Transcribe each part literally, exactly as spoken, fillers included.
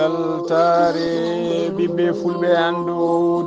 Weltaare ɓiɓɓe fulɓe, anndu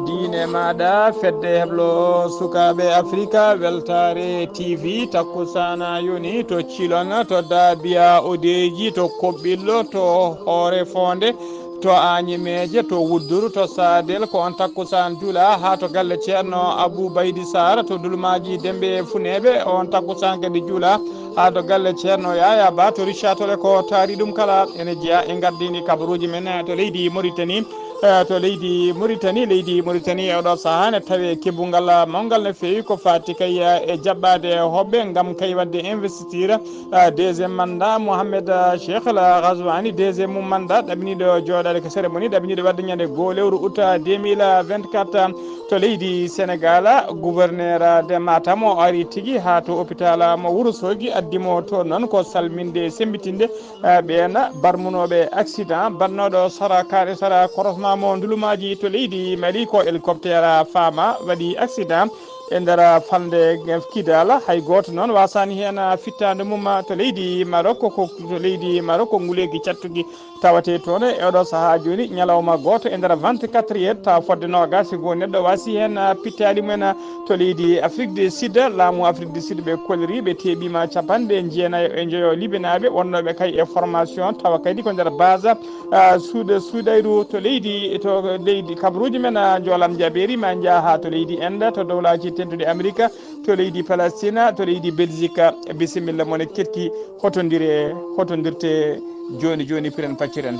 diine maaɗa, fedde heblo sukaaɓe Afrika, Weltaare T V, takkusaana yoni to Cilon, to Daabiya Odeeji, to Koɓɓillo, to Hoore Foonde, to Añimeeje, to Wudduru, to Saadel, ko on takkusaan juula haa to galle Ceerno Abuu Baydi Saar, to Dulmaaji Dembe Funeeɓe, on takkusaan kadi juula haa to galle Ceerno Yaaya Ba to Richard Toll. Ko taari ɗum kala ene jeyaa e gardini kabaruuji men, eh, to leydi Mauritanie. Eh, to leydi Mauritanie, leydi Mauritanie e oɗo sahaa ne tawi kebbungal mawngal no feewi ko faati kay, eh, e jaɓɓaade hoɓɓe ngam kay waɗde investiture, eh, deuxième mandat Mohamed, eh, Cheikh Al Ghazouani, deuxième mum mandat ɗaɓɓiniiɗo jooɗaade ko cérémonie ɗaɓɓiniiɗo waɗde ñande goo lewru août, eh, deux mille vingt-quatre, eh, to leydi Sénégal. Gouverneur de Matam o ari tigi haa to hôpital mo Wuro Sogi, addi mo toon noon ko salminde, semmbitinde, eh, ɓeen barmunooɓe accident baɗnooɗo sara kaare sara korosma mo ndulumaaji to leydi Mali, ko hélicoptère faama waɗi accident e nder falnde Kidal. Hay gooto noon waasaani heen fittaandu mum to leydi Maroc, ko to leydi Maroc ko nguleeki cattuki tawatee toon e oɗo sahaa jooni, ñalawma gooto e nder vingt-quatre heures, tawa fodde noogaas e goo neɗɗo waasi heen, ah, pittaali mumen, ah, to leydi Afrique du Sud. Laamu Afrique du Sud ɓe kolliri, ɓe teeɓiima capanɗe jeenayo e njoyo libinaaɓe wonnooɓe kay e formation, tawa kadi ko nder base, ah, suuɗe suuɗayru to leydi, to leydi kabaruuji men, ah, Njoolam Jabeeri, ma njaha haa to leydi Inde, to Dowlaaji Teddudi Amerika, to leydi Palestina, to leydi Belgique. Bisimilla mon e keɗki, hotondire, hotondirte jooni jooni, piren pacciren.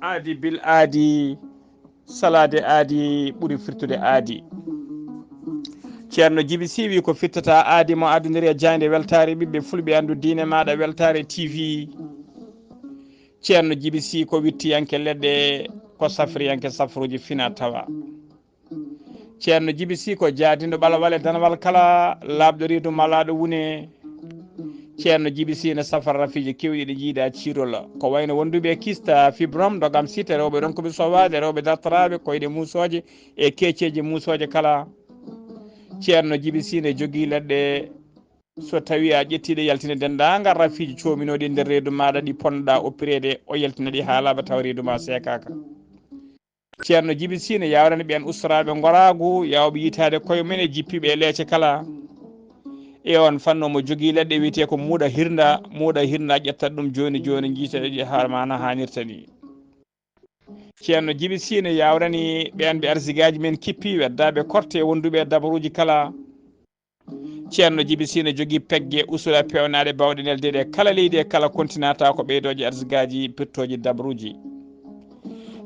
Aadi bil aadi, salaade aadi ɓuri firtude aadi. Ceerno Jibi Sy wi ko firtata aadi mo aduniri e jaaynde weltaare ɓiɓɓe fulɓe, anndu diine maaɗa, Weltaare T V. Ceerno Jibi Sy ko wittiyanke leɗɗe, ko safriyanke safruuji fina tawa. Ceerno Jibi Sy ko jaadinɗo ɓalawal e danawal kala, laaɓɗo reedu malaaɗo wune. Ceerno Jibi Sy ne safara rafiiji keewɗi ɗi jiidaa ciirol, ko wayno wonduɓe kista, fibrome, ndogam site, rewɓe ronkuɓe sowaade, rewɓe dartaraaɓe, koyɗe muusooje e keeceeje muusooje kala. Ceerno Jibi Sy ne jogii leɗɗe, so tawii a ƴettii ɗe yaltine denndaangal rafiiji coominooɗi e nder reedu maaɗa ɗi ponnoɗaa oppireede, o yaltina ɗi haa laaɓa tawa reedu maa seekaaka. Ceerno Jibi Sy ne yaawrani ɓeen ustoraaɓe ngoraagu, yaawɓe yitaade koye mum en e jippiiɓe e leece kala. E oon fannu omo jogii leɗɗe wiyetee ko muuɗa hirnda, muuɗa hirnda ƴettat ɗum jooni jooni, njiita ɗe haa ma na haanirta ni. Ceerno Jibi Sy ne yaawrani ɓeen ɓe arsigaaji men kippi, weddaaɓe korte e wonduɓe e dabaruuji kala. Ceerno Jibi Sy ne jogii pegge usula peewnaaɗe baawɗe neldeede e kala leydi e kala kontinaa tawa ko ɓeydooje arsigaaji, pirtooji, dabruuji.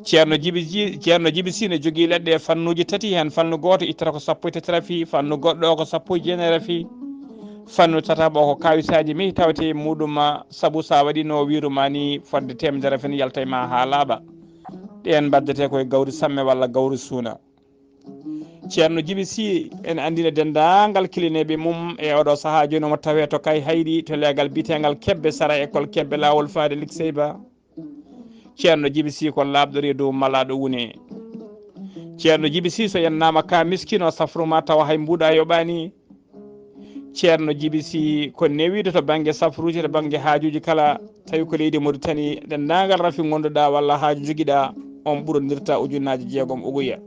Ceerno Jibi Ji-, Ceerno Jibi Sy ne jogii leɗɗe e fannuuji tati, heen fannu gooto ittata ko sappo e tati rafi, fannu goɗɗo o ko sappo e jeenayi rafi, fannu tataɓo o ko kawisaaji mehi tawetee e muuɗum, sabu so a waɗii no o wiiru ma ni fodde teemedere rafi ne yalta e ma haa laaɓa. Ɗeen mbaddetee ko e gawri samme walla gawri suuna. Ceerno Jibi Sy, en anndina denndaangal kilineeɓe mum e oɗo sahaa jooni, omo tawee to Kayhayɗi, to leegal biyeteengal Kebbe, sara école Kebbe, laawol faade Likseyba. Ceerno Jibi Sy ko laaɓɗo reedu malaaɗo wune. Ceerno Jibi Sy, so yennaama ka miskino, safru ma tawa hay mbuuɗa yoɓaani. Ceerno Jibi Sy ko newiiɗo to bannge safruuji, to bannge haajuuji kala. Tawi ko leydi Moritani, denndaangal rafi ngonduɗaa walla haaju njogiɗaa, on ɓurondirta ujunnaaji jeegom uguya.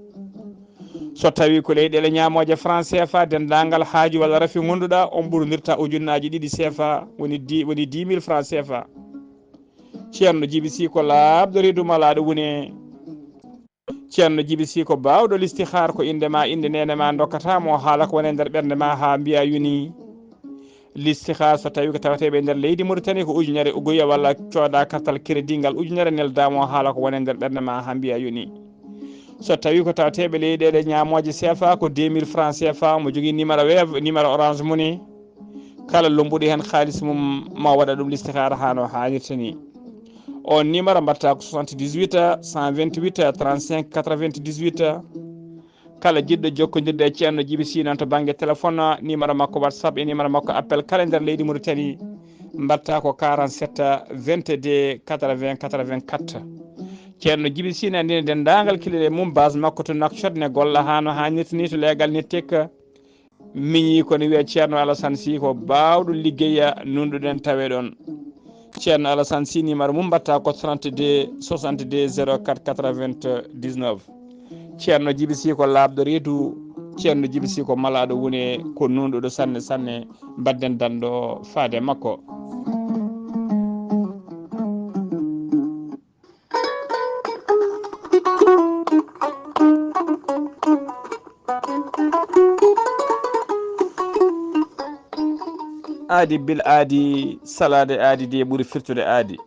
So tawi ko leyɗeele ñaamooje franc C F A, denndaangal haaju walla rafi ngonduɗaa, on ɓurondirta ujunnaaji ɗiɗi C F A, woni di-, woni dix mille franc C F A. Ceerno Jibi Sy ko laaɓɗo reedu malaaɗo wune. Ceerno Jibi Sy ko baawɗo listihaar, ko innde ma, innde neene ma ndokkata mo, haala ko woni e nder ɓernde ma haa mbiya yoni. Listihaara, so tawii ko tawateeɓe e nder leydi Mauritanie ko ujunere uguya walla cooda kartal crédit ngal ujunere, neldaa mo, haala ko woni e nder ɓernde ma haa mbiya yoni. So tawii ko tawateeɓe leyɗeele ñaamooje C F A ko deux mille francs C F A, mo jogii numéro Wave, numéro Orange Money, kala lombuɗo heen haalis mum ma waɗa ɗum listihaara haa no haanirta ni. On numéro mbaɗta ko soixante-dix-huit, cent vingt-huit, trente-cinq, quatre-vingt-dix-huit. Kala jiɗɗo jokkondirde e Ceerno Jibi Sy noon to bannge téléphone, numéro makko WhatsApp e numéro makko appel kala e nder leydi Mauritanie, mbaɗta ko quarante-sept, vingt-deux, quatre-vingts, quatre-vingt-quatre. Ceerno Jibi Sy ne anndina denndaangal kiliɗe mum, base makko to Nouakchott, ne golla haa no haanirta ni to leegal nettek. Miñi ko ne wiya Ceerno Alassane Sy ko baawɗo liggeya, nunɗuɗen tawe ɗon. Ceerno Alassane Sy numéro mum mbaɗta ko trente-deux soixante-deux zéro quatre quatre-vingt-dix-neuf. Ceerno Jibi Sy ko laaɓɗo reedu, Ceerno Jibi Sy ko malaaɗo wune, ko nunɗuɗo sanne sanne, mbadden danɗo faade makko. Aadi bil aadi, salaade aadi de ɓuri firtude aadi.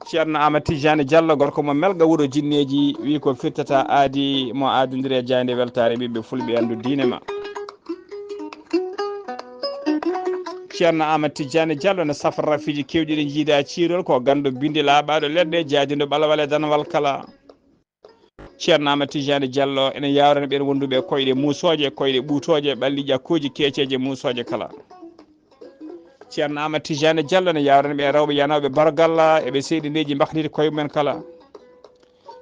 Ceerno Amadou Tidiane Diallo, gorko mo Melga, wuro jinneeji, wi ko firtata aadi mo aadondiri e jaaynde weltaare ɓiɓɓe fulɓe anndu diine ma. Ceerno Amadou Tidiane Diallo ne safra rafiiji keewɗi ɗi jiida ciirol, ko ganndo bindi laaɓaaɗo leɗɗe, jaadindo ɓalwal e danwal kala. Ceerno Amadou Tidiane Diallo ene yaawrani ɓeen wonduɓe koyɗe muusooje, koyɗe ɓuutooje, ɓalli ƴakkooji, keeceeje, muusooje kala. Ceerno Amadou Tidiane Diallo ne yaawrani ɓeen rewɓe yanooɓe barogalla, e ɓe seyɗineeji mbahniti koye mumen kala.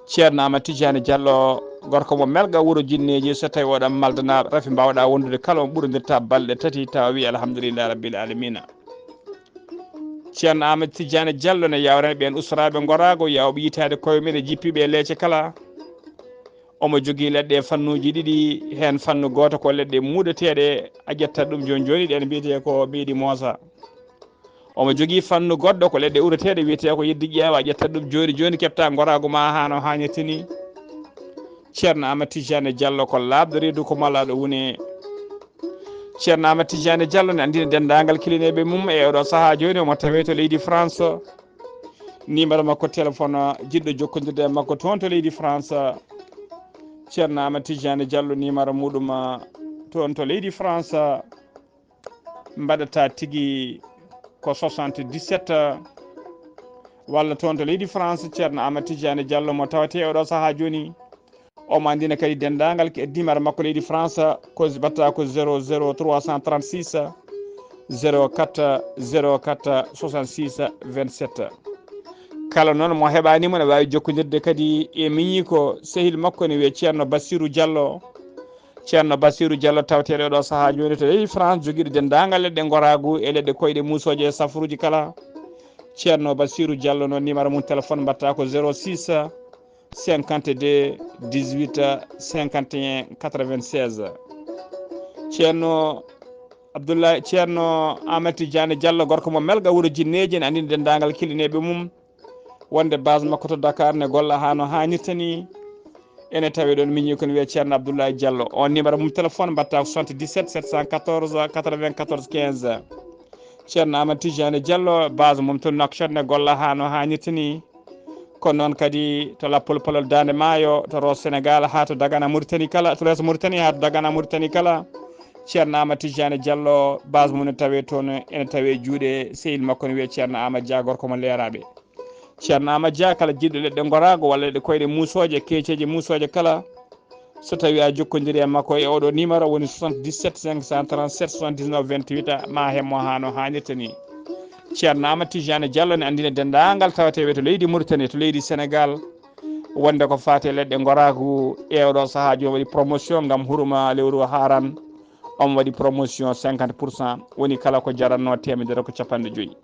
Ceerno Amadou Tidiane Diallo, gorko mo Melga, wuro jinneeji, so tawii oɗon maldana rafi mbaawɗa wondude kala, on ɓurondirta balɗe tati tawa wi alhamdulillahi rabbil alamina. Ceerno Amadou Tidiane Diallo ne yaawrani ɓeen ustoraaɓe ngoraago, yaawɓe yitaade koye mum e jippiiɓe e leece kala. Omo jogii leɗɗe fannuuji ɗiɗi, heen fannu gooto ko leɗɗe muudateeɗe, a ƴettat ɗum jooni jooni, ɗeen mbiyetee ko beedi moosa. Omo jogii fannu goɗɗo ko leɗɗe urateeɗe, wiyetee ko yeddi ƴeewa, a ƴettat ɗum jooni jooni, keɓta ngoraagu ma haa no haanirta ni. Ceerno Amadou Tidiane Diallo ko laaɓɗo reedu, ko malaaɗo wune. Ceerno Amadou Tidiane Diallo ne anndina denndaangal kilineeɓe mum e oɗo sahaa jooni, omo tawee to leydi France. Numéro makko téléphone, jiɗɗo jokkondirde e makko toon to leydi France. Ceerno Amadou Tidiane Diallo, numéro muɗum, ah, toon to leydi France, mbaɗata tigi ko soixante-dix-sept, walla toon to leydi France, Ceerno Amadou Tidiane Diallo mo tawetee oɗo sahaa jooni. Omo anndina kadi denndaangal ke-, numéro makko leydi France, ko mbaɗta ko zéro zéro trois cent trente-six, zéro quatre, zéro quatre, soixante-six, vingt-sept. Kala noon mo heɓaani mo ne waawi jokkondirde kadi e miñiiko sehil makko ne wiyee Ceerno Bassirou Diallo. Ceerno Bassirou Diallo taweteeɗo ɗo sahaa jooni to leydi France, jogiiɗo denndaangal leɗɗe ngoraagu e leɗɗe koyɗe muusooje e safaruuji kala. Ceerno Bassirou Diallo noon numéro mum téléphone mbaɗta ko zéro six, cinquante-deux, dix-huit, cinquante et un, quatre-vingt-seize. Ceerno Abdoulaye, Ceerno Amadou Tidiane Diallo, gorko mo Melga, wuro Jinneeji, ene anndina denndaangal kilineeɓe mum wonde base makko to Dakar ne golla haa no haanirta ni. Ene tawi ɗoon miñi ko ne wiyee Ceerno Abdoulaye Diallo. On numéro mum téléphone mbaɗta ko soixante-dix-sept sept cent quatorze quatre-vingt-quatorze quinze. Ceerno Amadou Tidiane Diallo, base mum to Nouakchott ne golla haa no haanirta ni. Kono noon kadi to Lappol Palol Daande Maayo, to Rosso Sénégal haa to Dagana Mauritanie kala, to Leeso Mauritanie haa to Dagana Mauritanie kala. Ceerno Amadou Tidiane Diallo, base mum ne tawee toon, ene tawee juuɗe sehil makko ne wiyee Ceerno Amadou Dia, gorko mo Leeraaɓe. Ceerno Amadou Dia, kala jiɗɗo leɗɗe ngoraago walla leɗɗe koyɗe muusooje, keeceeje muusooje kala, so tawii a jokkondirii e makko e oɗo numéro woni soixante-dix-sept cinq cent trente-sept soixante-dix-neuf vingt-huit, ma heɓ mo haa no haanirta ni. Ceerno Amadou Tidiane Diallo ne anndina denndaangal tawateeɓe to leydi Mauritanie, to leydi Sénégal, wonde ko faati e leɗɗe ngoraagu e oɗo sahaa jooni waɗi promotion ngam hurma lewru Haran. Omo waɗi promotion cinquante pour cent, woni kala ko jarannoo teemedere ko cappanɗe joyi.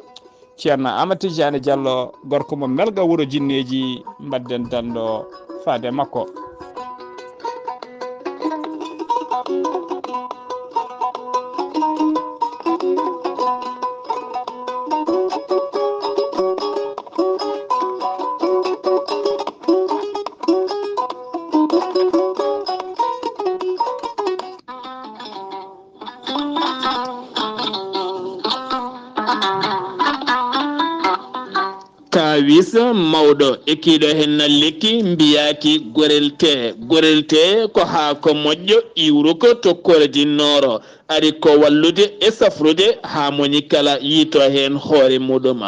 Ceerno Amadou Tidiane Diallo, gorko mo Melga, wuro Jinneeji, mbaɗden danɗo faade makko. Kaawis mawɗo e kiiɗo heen na lekki mbiyaaki gorel tee. Gorel tee ko haako moƴƴo iwruko to kordi nooro. Ari ko wallude e safrude haa moni kala yiito heen hoore muɗum.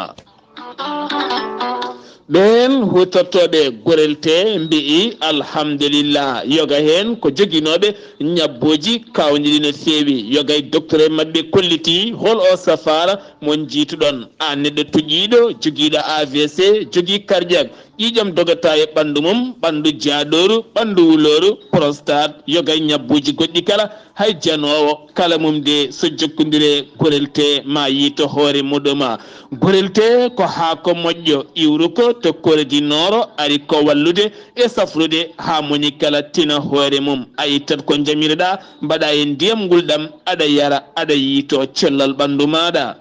Ɓeen huutortooɓe gorel tee mbi'i alhamdulillah, yoga heen ko joginooɓe ñabbuuji kaawniɗi no feewi. Yoga e docteur maɓɓe kolliti hol o safaara mo njiituɗon. Aan neɗɗo tuƴiiɗo, jogiiɗo A V C, jogii cardiaque, ƴiiƴam dogata e ɓanndu mum, ɓanndu jaaɗooru, ɓanndu wulooru, prostate, yoga e ñabbuuji goɗɗi kala, hay janoowo kala mum de so jokkondire gorel tee ma yiito hoore muɗum. Gorel tee ko haako moƴƴo iwruko to kordi nooro, ari ko wallude e safrude haa moni kala tina hoore mum. A ittat ko njamiroɗaa, mbaɗa e ndiyam ngulɗam, aɗa yara, aɗa yiito cellal ɓanndu maaɗa.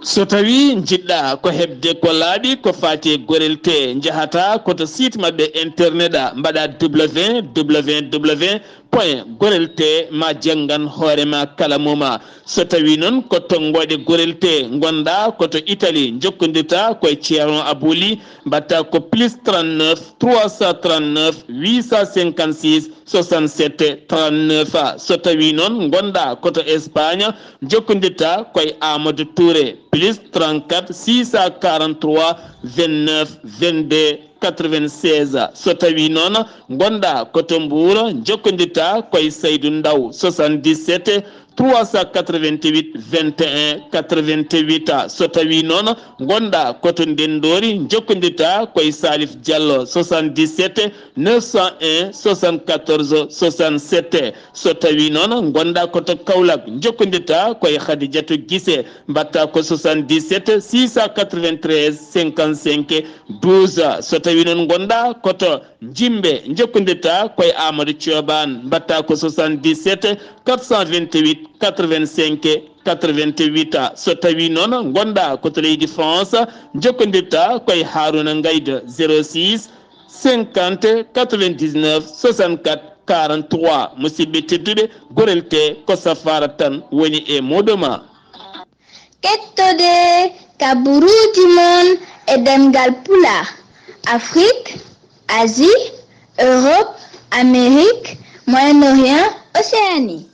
So tawii njiɗɗaa ko heɓde ko laaɓi ko faati e gorel tee, njahataa ko to site maɓɓe internet a, mbaɗa www point gorel tee ma janngan hoore ma kala muma. So tawii noon ko tonngooɗe gorel tee ngonɗaa ko to Italie, njokkondirtaa ko e Ceerno Abuli, mbaɗta ko plus trente-neuf trois cent trente-neuf huit cent cinquante-six soixante-sept trente-neuf. So tawii noon ngonɗaa ko to Espagne, njokkondirtaa ko e Amadou Touré, plus trente-quatre six cent quarante-trois vingt-neuf vingt-deux quatre-vingt-seize. So tawii noon ngonɗaa ko to Mbuur, njokkondirtaa ko e Saydu Ndaw, soixante-dix-sept trois cent quatre-vingt-huit vingt et un quatre-vingt-huit. So tawii noon ngonɗaa ko to Ndenndoori, njokkondirtaa ko e Salif Diallo, soixante-dix-sept neuf cent un soixante-quatorze soixante-sept. So tawii noon ngonɗaa ko to Kaolack, njokkondirtaa ko e Khadijatou Guissé, mbaɗta ko soixante-dix-sept six cent quatre-vingt-treize cinquante-cinq douze. So tawii noon ngonɗaa ko to Jimbe, njokkondirtaa ko e Amadou Thioban, mbaɗta ko soixante-dix-sept quatre cent vingt-huit quatre-vingt-cinq quatre-vingt-huit. So tawii noon ngonɗaa ko to leydi France, njokkondirtaa ko e Harouna Ngaïda, zéro six cinquante quatre-vingt-dix-neuf soixante-quatre quarante-trois. Musidɓe tedduɓe, gorel tee ko safaara tan woni e muɗum. Kettode kaburuuji mon e ɗemngal Pulaar, Afrik, Asie, Europe, Amérique, Moyen-Orient, Océanie.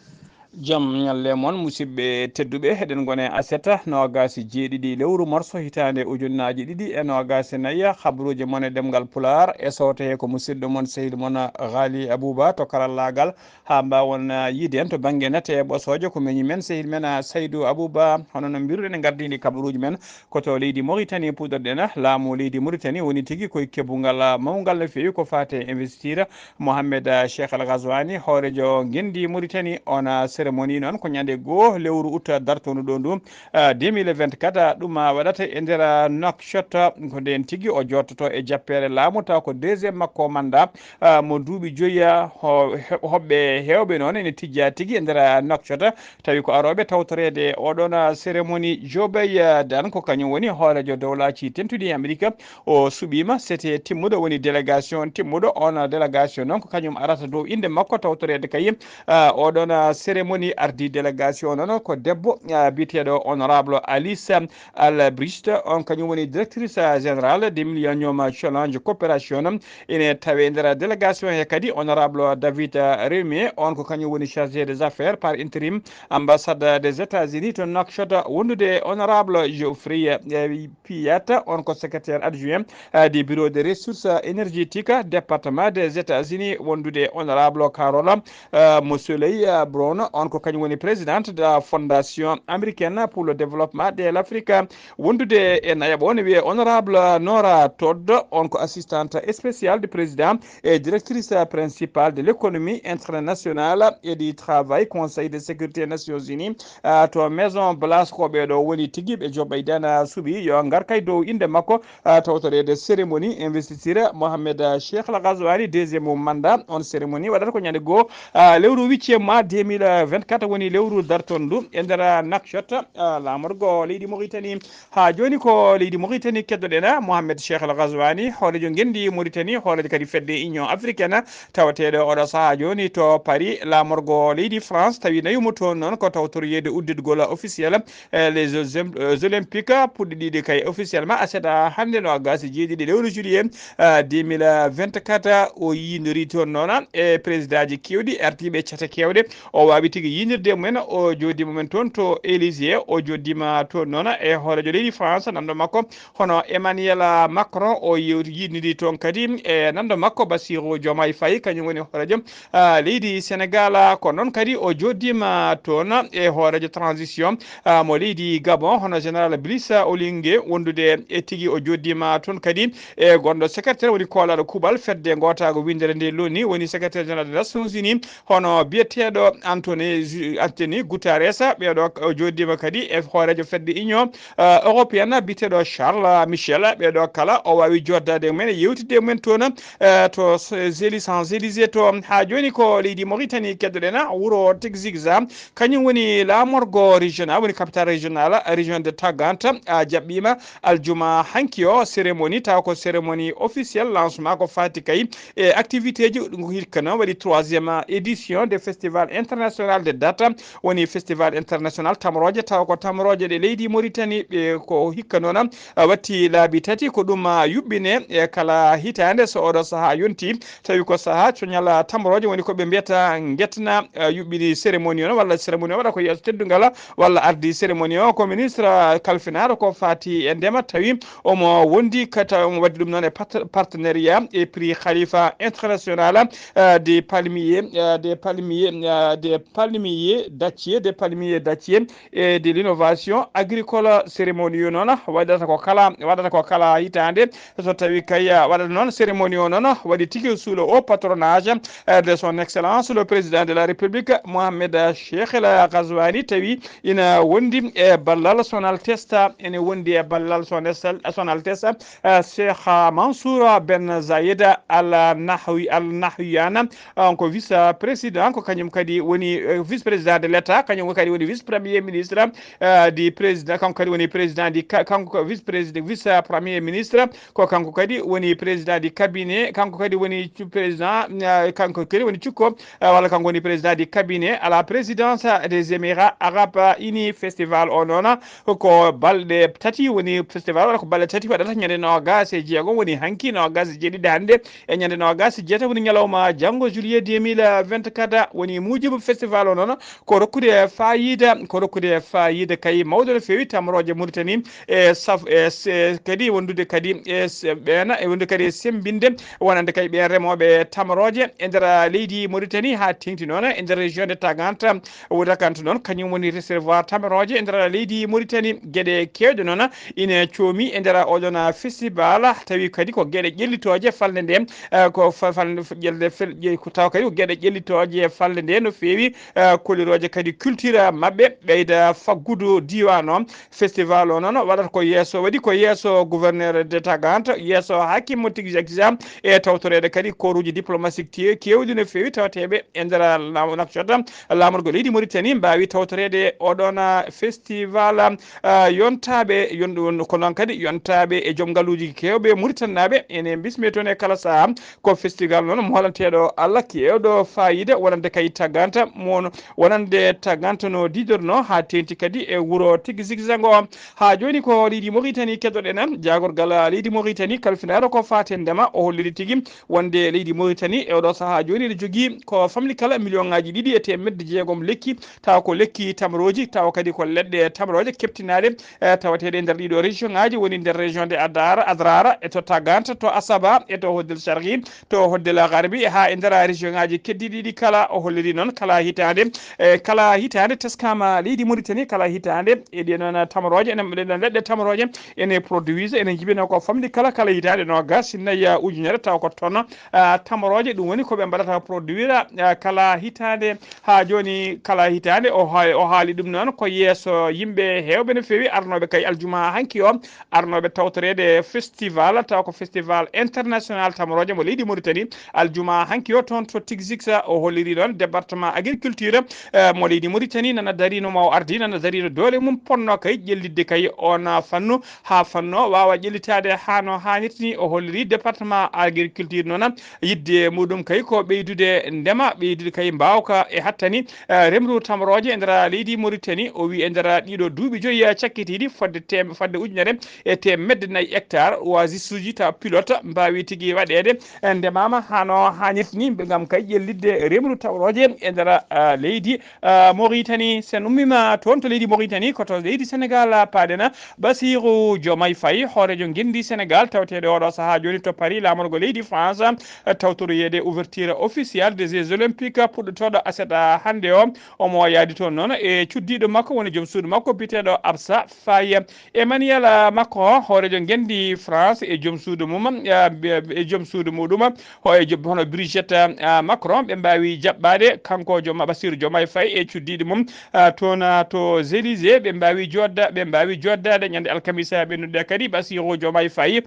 Jam ñalle mon, musidɓe tedduɓe. Eɗen ngoni e aset noogaas e jeeɗiɗi lewru marso hitaande ujunnaaji ɗiɗi e noogaas e nayi. Habaruuji mon e ɗemngal Pulaar e sooto he ko musidɗo mon, sehil mon Ghali Abouba to karallaagal. Haa mbaawon, ah, yiide en to bannge nate e ɓosooje ko meñi men, sehil men, ah, Saydou Abouba. Hono no mbiruɗen e ngardiindi kabaruuji men, ko to leydi Mauritanie puɗɗorɗen. Laamu leydi Mauritanie woni tigi koye keɓungal, ah, mawngal no feewi ko faati e investiture. Mohamed, ah, Cheikh Al Ghazouani, hooreejo ngenndi Mauritanie, on, ah, cérémonie noon ko ñande goo lewru août dartoondu ɗo ndu, ah, deux mille vingt-quatre, ah, ɗum, ah, waɗata e nder, ah, Nouakchott. Ko ndeen tigi o jooɗoto e jappeere laamu, taw ko deuxième makko mandat, ah, mo duuɓi joyi, ah, ho-, he-, hoɓɓe heewɓe noon ene tijjaa tigi e nder, ah, Nouakchott. Tawi ko arooɓe tawtoreede oɗoon, ah, cérémonie Joe Biden, ko kañum woni hooreejo dowlaaji dentuɗi e Amerik. O suɓiima, c'était timmuɗo, woni délégation timmuɗo. On délégation noon ko kañum arata dow innde makko tawtoreede kay, ah, oɗoon, ah, cérémonie. Ardii délégation noon ko debbo, ah, biyeteeɗo honorable Alice Albrecht, on kañum woni directrice, ah, générale de Millennium Challenge Coopération. Ene tawe e nder délégation he kadi honorable David, ah, Rewmi, on ko kañum woni chargé des affaires par intérim ambassade des États-Unis to Nouakchott, wondude e honorable Geoffrey, eh, Payet, on ko secrétaire adjoint, eh, du bureau des ressources énergétiques, département des États-Unis, wondude e honorable Carol, eh, mo Soleil, eh, Brown, on ko kañum woni présidente de la Fondation américaine pour le développement de l'Afrique, wondude e nayaɓo ne wiyee honorable Nora Todd, on ko assistante spéciale du président et directrice principale de l'économie internationale et du travail, Conseil de sécurité Nations Unies, ah, to Maison Blanche. Ko ɓee ɗo woni tigi ɓe Joe Biden, ah, suɓi yo ngar kay dow innde makko, ah, tawtoreede cérémonie investiture Mohamed, ah, Cheikh Al Ghazouani, deuxième mandat. On cérémonie waɗata ko ñande goo, ah, lewru huitième mois deux mille vingt. kata woni lewru dartondu e nder Nouakchott, ah, laamorgo leydi Mauritanie. Haa jooni ko leydi Mauritanie keddoɗen, ah, Mohamed Cheikh El Ghazouani, hooreejo ngenndi Mauritanie, hooreejo kadi fedde Union Africaine, tawateeɗo oɗo sahaa jooni to Paris, laamorgo leydi France, tawi nawi mo toon noon ko tawtoroyeede udditgol officiel, eh, les Olymp-, eh, Olympiques puɗɗiɗiiɗe kay officiellement aset hannde noogaas e jeeɗiɗi lewru juillet, eh, deux mille vingt-quatre. O yiindorii toon noon e présidentji keewɗi, ardiiɓe cate keewɗe. O waawi tigi yiindirde mumen, o jooɗiima mumen toon to Élysée, o jooɗiima toon noon e hooreejo leydi France, nanndo makko hono Emmanuel Macron. O yewti-, yiindirii toon kadi e nanndo makko Bassirou Diomaye Faye, kañum woni hooreejo, ah, leydi Sénégal. Ko noon kadi o jooɗiima toon e hooreejo transition, ah, mo leydi Gabon, hono Général Brice Oligui, wondude e tigi o jooɗiima toon kadi e gonɗo secrétaire woni koolaaɗo kuuɓal fedde ngootaago winndere nde loni, woni secrétaire général des Nations Unies, hono biyeteeɗo Anthony Ju-, Anthony Guterres. Ɓeeɗo o jooɗiima kadi e hooreejo fedde Union, eh, européenne biyeteeɗo Charles Michel. Ɓeeɗo kala o waawi jooɗdaade e mumen, yewtidde e mumen toon, eh, to s-, Élysées, Champs-Élysées to. Haa jooni ko leydi Mauritanie keddoɗen, wuro Texiza, kañum woni laamorgo régional, woni capitale régional, région de Tagant, a jaɓɓiima aljuma hanki o cérémonie, taw ko cérémonie officielle lancement ko faati kay e activité ji. Ɗum ko hikka noon waɗi troisième édition de festival international de date, woni festival international tamrooje, taw ko tamrooje ɗe leydi Mauritanie, ɓe ko hikka noon, a, watti laabi tati ko ɗum, a, yuɓɓine e kala hitaande. So oɗo sahaa yonti, tawi ko sahaa coñal tamrooje, woni ko ɓe mbiyata ngetna, a, yuɓɓini cérémonie o, walla cérémonie o waɗa ko yeeso teddungal, walla ardi cérémonie o ko ministre kalfinaaɗo ko faati e ndema, tawi omo wondi ka, tawi omo waɗi ɗum noon e pat-, partenariat e prix Khalifa International, euh, des palmiers, euh, des palmiers, euh, des palmiers dattiers, des palmiers dattiers et de l'innovation agricole. Cérémonie o noon waɗata ko kala, waɗata ko kala hitaande. So tawi kay, ah, waɗata noon cérémonie o noon waɗi tigi sous le haut patronage, euh, de son excellence le président de la République, Mohamed Cheikh El Ghazouani, tawi ina wondi e ballal Sonaltesta, ene wondi e ballal Sonaltesta, eh, Cheikh Mansour Ben Zayed Al Nahwi, Al Nahyan, on ko vice président, ko kañum kadi woni, eh, vice président de l'État, kañum kadi woni vice premier ministre, eh, du président, kanko kadi woni président du ka-, kanko ko vice président, vice premier ministre, ko kanko kadi woni président du cabinet, kanko kadi woni cu-, président, eh, kanko kadi woni cukko, eh, walla kanko woni président du cabinet à la présidence des Émirats Arabes Unis. Festival o noon ko balɗe tati woni festival, walla ko balɗe tati waɗata, ñande noogaas e jeegom woni hanki, noogaas e jeeɗiɗi hannde, e ñande noogaas e jeetati woni ñalawma janngo juillet deux mille vingt-quatre. Woni muujibu festival o noon ko rokkude faayiida, ko rokkude faayiida kay mawɗo no feewi tamrooje Mauritanie, e saf-, e se-, kadi wondude kadi e se-, ɓeena, e wondude kadi e semmbinde wonande kay ɓeen remooɓe tamrooje e nder leydi Mauritanie, haa teeŋti noon e nder région de Tagant. Wudakanta noon kañum woni réservoir tamrooje e nder leydi Mauritanie. Geɗe keewɗe noon ina coomi e nder oɗon festival, tawi kadi ko geɗe ƴellitooje falnde nde, eh, ko fa-, falnde f-, ƴelde fel-, ƴe-, ko tawa kadi ko geɗe ƴellitooje falnde nde no feewi, eh, kollirooje kadi culture maɓɓe ɓeyda faggudu diiwaan o. Festival o noon waɗata ko yeeso, waɗi ko yeeso gouverneur de Tagant, yeeso hakim mo tigi jagisa, e tawtoreede kadi koruuji diplomatique ti-, keewɗi no feewi tawateeɓe e nder laamu Nouakchott. Laamorgo leydi Mauritanie mbaawi tawtoreede oɗon festival, ah, yontaaɓe, yon-, ko noon kadi yontaaɓe e joom ngaluuji keewɓe Mauritanie naaɓe ene bismee toon e kala sahaa. Ko festival noon moolanteeɗo Allah keewɗo faayiida wonande kay Tagant, mo wonande Tagant no diidorno haa teeŋti kadi e wuro tigi zigzag o. Haa jooni ko leydi Mauritanie keddoɗen, jaagorgal leydi Mauritanie kalfinaaɗo ko faati e ndema, o holliri tigi wonde leydi Mauritanie e oɗo sahaa jooni ene jogii ko famɗi kala million ŋaaji ɗiɗi e teemedde jeegom lekki, tawa ko lekki tamrooji, tawa kadi ko leɗɗe tamrooje keptinaaɗe, eh, tawateeɗe e nder ɗiɗo région ŋaaji, woni nder région de Adar, Adrara, e to Tagant, to Asaba, e to Hoddel Sharqi, to Hoddel Garbi, haa e nder région ŋaaji keddiiɗi ɗi kala. O holliri noon kala hitaande, e kala hitaande teskaama leydi Mauritanie, kala hitaande e ɗee noon tamrooje, ene, ɗee ɗoon leɗɗe tamrooje ene produise, ene njibina ko famɗi kala, kala hitaande noogaas e nayi ujunere, tawa ko tonne, ah, tamrooje, ɗum woni ko ɓe mbaɗata produire, ah, kala hitaande. Haa jooni kala hitaande, o ha-, o haali ɗum noon ko yeeso yimɓe heewɓe no feewi arnooɓe kay aljuma hanki o, arnooɓe tawtoreede festival, tawa ko festival international tamrooje mo leydi Mauritanie, aljuma hanki o toon to Tigzigsa. O holliri ɗoon département agriculture Tira, eh, mo leydi Mauritanie nana darino, ma o ardi nana darino doole mum, ponno kay ƴellitde kay on, ah, fannu haa fanno waawa ƴellitaade haa no haanirta ni. O holliri département agriculture noon yidde muɗum kay ko ɓeydude ndema, ɓeydude kay mbaawka e hattani, eh, remru tamrooje e nder leydi Mauritanie. O wi e nder ɗiɗo duuɓi joyi, eh, cakkitiiɗi fodde tem-, fodde ujunere e teemedde nayi hectare, oasis uji taw pilote mbaawi tigi waɗeede, eh, ndemaama haa no haanirta ni, ngam kay ƴellitde remru tamrooje e nder, ah, leydi, ah, Mauritanie. Sen ummiima toon to leydi Mauritanie, ko to leydi Sénégal, ah, paaɗen. Bassirou Diomaye Faye, hooreejo ngenndi Sénégal, taweteeɗo oɗo sahaa jooni to Paris, laamorgo leydi France, ah, tawtoroyeede ouverture officielle des Jeux Olympiques puɗɗotooɗo aset, ah, hannde o. Omo yaadi toon noon e cuddiiɗo makko, woni joom suudu makko biyeteeɗo Absa Faye. Emmanuel, ah, Macron, hooreejo ngenndi France, e joom suudu mum, ah, e joom suudu muɗum, ho-, e joom, hono Brigitte, ah, Macron, ɓe mbaawi jaɓɓaade kanko joom, Bassirou Diomaye Faye e cuddiiɗo mum, ah, toon, ah, to Élysée, ɓe mbaawi jooɗda-, ɓe mbaawi jooɗdaade ñande alkamisa ɓennuɗo kadi. Bassirou Diomaye Faye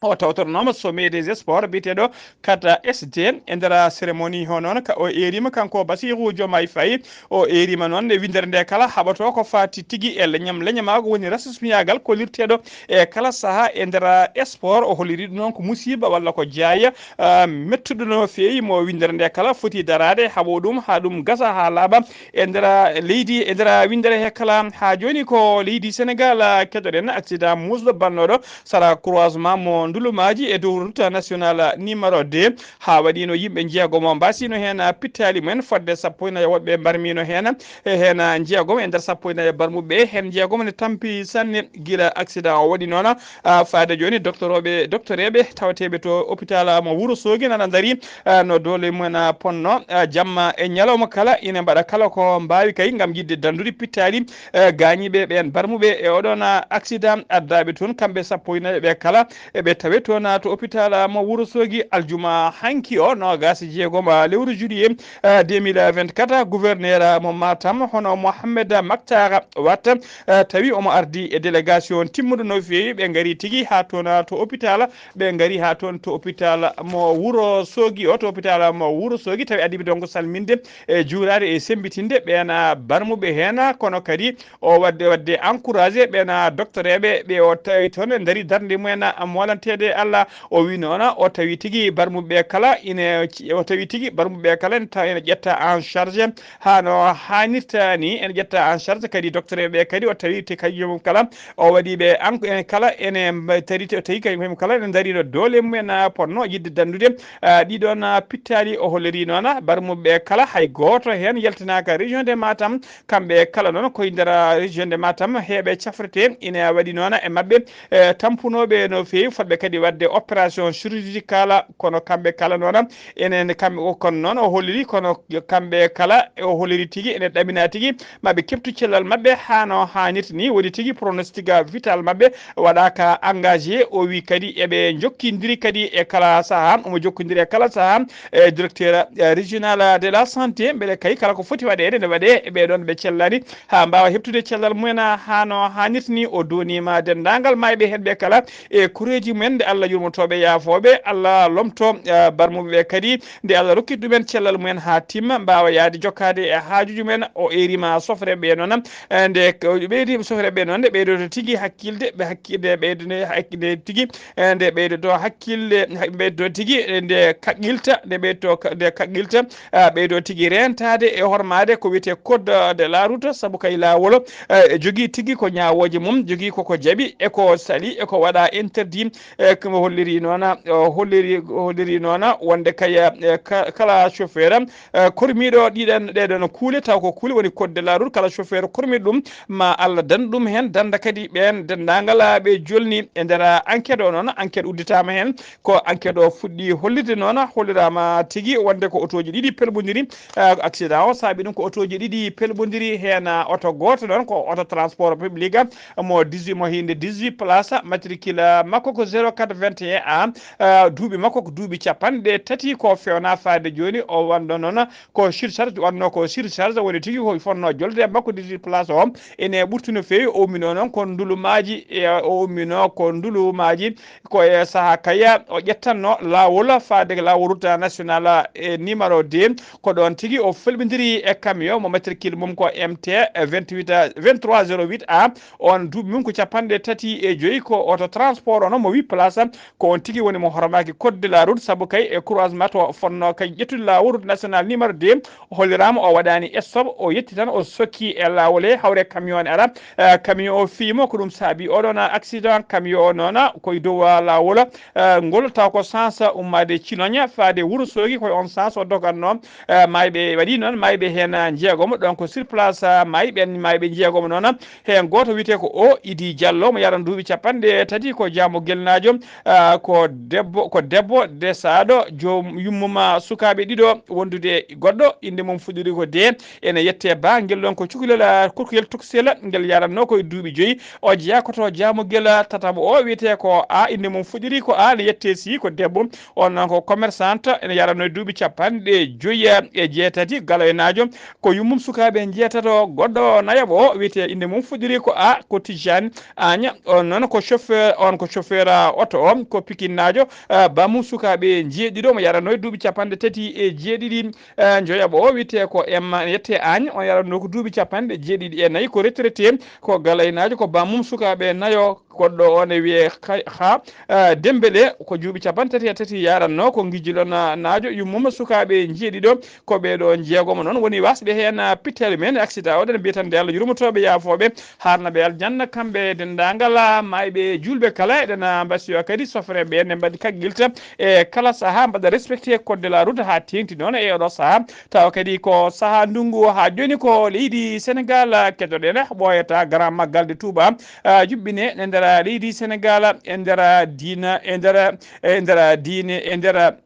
o tawtornooma sommet des sports biyeteeɗo Kata S T e nder cérémonie o noon ka o eeriima kanko Bassirou Diomaye Faye. O eeriima noon nde winndere nde kala haɓoto ko faati tigi e leñam leñamaagu, woni rasismiyaagal kollirteeɗo e kala sahaa e nder sport. O holliri ɗum noon ko musiiba walla ko jaaya, ah, mettuɗo no feewi mo winndere nde kala foti daraade haɓo ɗum haa ɗum gasa haa laaɓa e nder leydi, e nder winndere he kala. Haa jooni ko leydi Sénégal, ah, keɗoɗen accident muusɗo bannooɗo sara croisement mo Ndulumaaji e dow route nationale numéro deux. Haa waɗiino yimɓe jeegomo mbaasino heen pittaali mumen, fodde sappo e nayi woɓɓe mbarmiino heen, e heen jeegomo e nder sappo e nayi barmuɓe, heen jeegomo ne tampi sanne gila accident o waɗi noon. Ah, faade jooni, doctorooɓe, doctoreeɓe tawateeɓe to hôpital mo Wuro Soogi nana ndarii, ah, no doole mumen, ah, ponno, ah, jamma e ñalawma kala ina mbaɗa kala ko mbaawi kay ngam yiɗde danndude pittaali, eh, gaañiiɓe ɓeen barmuɓe e oɗoon, ah, accident addaaɓe toon, kamɓe sappo e nayi ɓe kala eɓe tawe toon, ah, to hôpital mo Wuro Soogi aljuma hanki o, noogaas e jeegom, ah, lewru juillet, ah, deux mille vingt-quatre. Gouverneur, ah, mo Matam, hono Mohamed Mactar Wade, ah, tawi omo ardi e délégation timmuɗo no feewi, ɓe ngari tigi haa toon, ah, to hôpital, ɓe ngari haa toon to hôpital mo Wuro Soogi o, to hôpital mo Wuro Soogi, tawi adii ɓe donc salminde e juuraade e semmbitinde ɓeen, ah, barmuɓe heen, kono kadi o waɗde, waɗde encouragé ɓeen, ah, doctoreeɓe ɓe o tawi toon e ndari darnde mumen, ah, moolanteede e Allah. O wi noon, o tawi tigi barmuɓe kala ine, o tawi tigi barmuɓe kala ene ta-, ene ƴetta en charge haa no haanirta ni, ene ƴetta en charge kadi doctoreeɓe kadi, o tawi te kadi joomum kala o waɗi ɓe an-, en kala ene mba-, tawi te, tawi kadi mum kala ene ndariino doole mumen, ah, ponno yiɗde danndude, ah, ɗiɗoon, ah, pittaali. O holliri noon, ah, barmuɓe kala hay gooto heen yaltinaaka région de Matam. Kamɓe kala noon koye nder, ah, région de Matam heeɓe cafrete ina waɗi noon e maɓɓe, eh, tampunooɓe no feewi, fotɓe kadi waɗde opération chirurgicale, kono kamɓe kala noon enen kamɓe o, kono noon o holliri, kono kamɓe kala o holliri tigi ene ɗamina tigi maɓe keɓtu cellal maɓɓe haa no haanirta ni. Woni tigi pronostic vital maɓɓe waɗaaka engagé. O wi kadi eɓe njokkindiri kadi e kala sahaa, omo jokkondiri e kala sahaa e directeur, eh, régional de la santé, mbele kay kala ko foti waɗeede ne waɗee e ɓee ɗoon ɓe cellani haa mbaawa heɓtude cellal mumen haa no haanirta ni. O dooniima denndaangal maayɓe heen ɓe kala e koreeji mumen, nde Allah yurmotooɓe, yaafooɓe, Allah lomto, eh, barmuɓe ɓe kadi, nde Allah rokki ɗumen cellal mumen haa timma, mbaawa yahde jokkaade e haajuuji mumen. O eeriima sofreeɓe ɓe noon, eh, nde k-, o ɓeydi sofreeɓe ɓe noon, nde ɓeydoto tigi hakkilde, ɓe hakkilde, ɓeydo nde hakkilde tigi, eh, nde ɓeydoto hakkille, ha-, ɓeydoto tigi, eh, nde kaqqilta, nde ɓeydoto ka-, nde kaqqilta, ah, ɓeydo tigi reentaade e hormaade ko wiyetee code de la route, sabu kay laawol, eh, jogii tigi ko ñaawooje mum, jogii ko ko jaɓi e ko sali e ko waɗa interdit, e ko holliri noon, o holliri, holliri noon wonde kay, eh, ka-, kala chauffeur, eh, kormiiɗo ɗiɗan, ɗee ɗoon kuule, taw ko kuule woni code de la route, kala chauffeur kormiiɗo ɗum, ma Allah dan ɗum heen, danda kadi ɓeen denndaangal, ah, ɓe jolni e nder, ah, enquête o noon, enquête udditaama heen, ko enquête o fuɗɗi hollirde noon, holliraama tigi wonde ko otooji ɗiɗi pelɓondiri, ah, accident o saabi ɗum ko otooji ɗiɗi pelɓondiri, heen, ah, oto gooto noon ko oto transport public, ah, mo dix-huit, mo hinde dix-huit place, matricule, ah, makko ko zéro quatre vingt et un A. Eh, duuɓi makko ko duuɓi capanɗe tati ko fewna faade jooni. O wanno noon ko surcharge, wanno ko surcharge, woni tigi ko fotnoo jolde e makko dix-huit place o. Ene ɓurti no feewi, o umminoo noon ko ndulumaaji, e o umminoo ko ndulumaaji, ko e sahaa kaya o ƴettanno laawol faade laawol route nationale e numéro deux. Ko ɗoon tigi o felɓindiri e camion mo matricule mum ko M T vingt-huit, vingt-trois zéro huit A. On duuɓi mum ko capanɗe tati e joyi, ko auto transport on mo huit place. Ko on tigi woni mo hormaaki code de la route, sabu kay e croisement to fotnoo kay ƴettude laawol route nationale numéro deux, o holliraama o waɗaani stop, o yetti tan, o sokki e laawol he, hawre camion ne ara. Eh, camion o fiyi mo, ko ɗum saabi oɗon accident. Camion o noon ko e dow, ah, laawol, eh, ngol, taw ko sens ummaade Ciloña faade Wuro Soogi, ko e on sens o doganno. Eh, maayɓe waɗi noon, maayɓe heen, ah, njeegomo, donc sur place, ah, maayɓe, maayɓe njeegomo noon. Heen gooto wiyetee ko o Idi Diallo, mo yaran duuɓi capanɗe tati, ko Jaamo Gelnaajo, ah, ko debbo, ko debbo desaaɗo, joom yummum, ah, sukaaɓe ɗiɗo wondude e goɗɗo, innde mum fuɗɗori ko D. Ene yettee ba, ngel ɗoon ko cukalel, ah, kurkuyel tokosel, ngel yaranno ko e duuɓi joyi. O jeyaa ko to Jaamo Gel, ah, tataɓo o wiyetee ko A, innde mum fuɗɗori ko A, ene yettee C, ko debbo. On noon ko commerçante, ene yaranno e duuɓi capanɗe joyi e jeetati, galoynaajo. Ko yummum sukaaɓe njeetato, goɗɗo nayaɓo o wiyetee innde mum fuɗɗori ko A, ko Tijani Aña. On noon ko chauffeur, on ko chauffeur, ah, oto o, ko pikinnaajo, ah, bammum sukaaɓe njeeɗiɗo mo yaranno e duuɓi capanɗe tati e jeeɗiɗi, ah, njoyaɓo o wiyetee ko M, ene yettee Aña, on yaranno ko duuɓi capanɗe jeeɗiɗi e nayi, ko retraité, ko galaynaajo, ko bammum sukaaɓe nayo. Goɗɗo o ne wiyee Kay-, Ha, eh, Dembele, ko duuɓi capanɗe tati e tati yaranno, ko Ngijilonaajo, yummum sukaaɓe njeeɗiɗo, ko ɓee ɗoo njeegomo noon woni wasɓe heen, ah, pittali men, accident o, eɗen mbiya tan nde Allah yurmotooɓe, yaafooɓe, haarnaɓe aljanna, kamɓe e denndaangal, ah, maayɓe juulɓe kala, eɗen, ah, mbasiyo kadi sofreeɓe ɓe, ne mbaɗi kaggilta e kala sahaa, mbaɗa respecté code de la route haa teeŋti noon e oɗo sahaa. Tawa kadi ko sahaa ndunngu haa jooni ko leydi Senegaal, ah, keɗoɗen, ɓooyata grand maggal de Touba, ah, juɓɓine e nder leydi Senegaal, e nder diina, e nder, e nder diine, e nder,